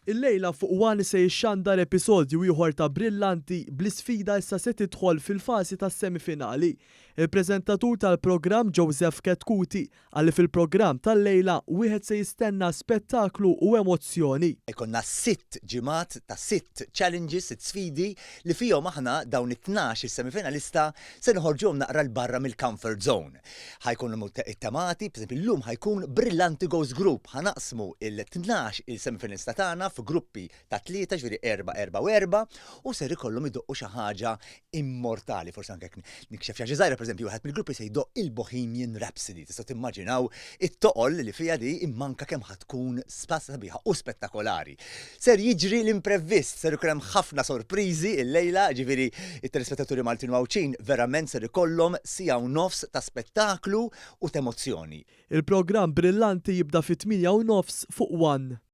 Illejla fuq One se jixxandar episodju ieħor ta' Brillanti bl-isfida issa se tidħol fil-fażi tas-semifinali. Il-preżentatur tal-programm Joseph Chetcuti qal li fil-programm tal-lejla wieħed se jistenna spettaklu u emozzjoni. Ikollna sitt ġimgħat ta' sitt challenges, sitt sfidi li fihom aħna dawn it-tnax il-semifinalista se noħorġuhom naqra 'l barra mill-comfort zone. Ħa jkunu ttemati, pereżempju llum ħa jkun Brillanti Goes Group, ħa naqsmu il-12 il-semifinalista tagħna f'gruppi ta' tlieta, ġifieri erba' erba' u erba', u ser ikollhom idoqqu xi ħaġa immortali. Forsi anke jekk nikxef xi ħaġa żgħira, pereżempju wieħed mill-gruppi se jdoqq il-Bohemian Rhapsody. Tistgħu timmaġinaw it-toqol li fiha di imma anke kemm ħa tkun sabiħa u spettakolari. Ser jiġri l-imprevvist, ser ikun hemm ħafna sorpriżi illejla, ġifieri it-telespettaturi Maltin u Għawdxin verament ser ikollhom siegħa u nofs ta' spettaklu u t'emozzjoni. Il-programm Brillanti jibda fit-8:30 fuq One.